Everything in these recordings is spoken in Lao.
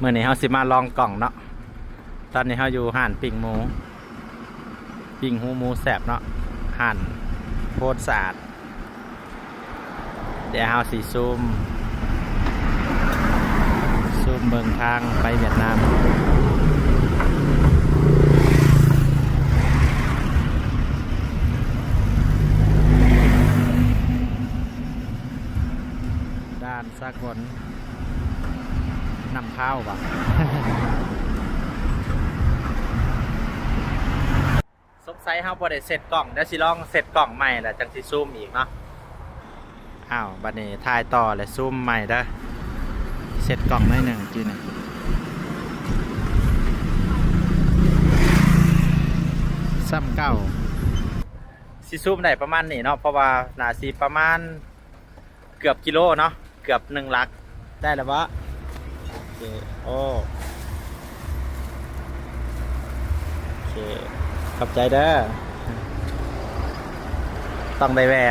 ມື້ນີ້ເຮົາຊິມາລອງກ້ອງເນາະ. ຕອນນີ້ເຮົາຢູ່ຮ້ານປີ້ງໝູ ປີ້ງຫູໝູແຊບເນາະ, ຮ້ານໂພນສະອາດ. ດຽວເຮົາຊິຊູມ ຊູມເບິ່ງທາງໄປຫວຽດນາມ. ດ່ານສາກົນນ້ຳພາວຫວາ? ສົງໄສເຮົາບໍ່ໄດ້ເຊັດກ້ອງ, ດຽວຊິລອງເຊັດກ້ອງໃໝ່ແລ້ວຈັ່ງຊິຊູມອີກເນາະ. ອ້າວ ບັດນີ້ຖ່າຍຕໍ່ແລ້ວຊູມໃໝ່ເດີ. ເຊັດກ້ອງໜ້ອຍໜຶ່ງ ຈີ້ນີ້ສ່ຳເກົ່າ. ຊິຊູມໄດ້ປະມານນີ້ເນາະ, ເພາະວ່າໜ້າຊິປະມານ ເກືອບກິໂລເນາະ, ເກືອບໜຶ່ງຫຼັກ. ໄດ້ແລ້ວບໍ່? ໂອເຄ. ໂອ້ ໂອເຄ ຂອບໃຈເດີ. ຕ້ອງໄດ້ແວ່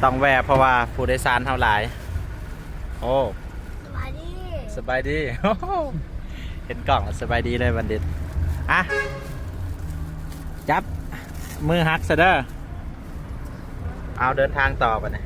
ຕ້ອງແວ່ ເພາະວ່າຜູ້ໂດຍສານເຮົາຫຼາຍ. ໂອ້ ສະບາຍດີ ສະບາຍດີ. ໂອ້ໂຫ ເຫັນກ້ອງແລ້ວສະບາຍດີເລີຍບັນດິດ. ອ່ະ ຈັບມືຫັກຊະເດີ. ເອົາ ເດີນທາງຕໍ່ບັດນີ້.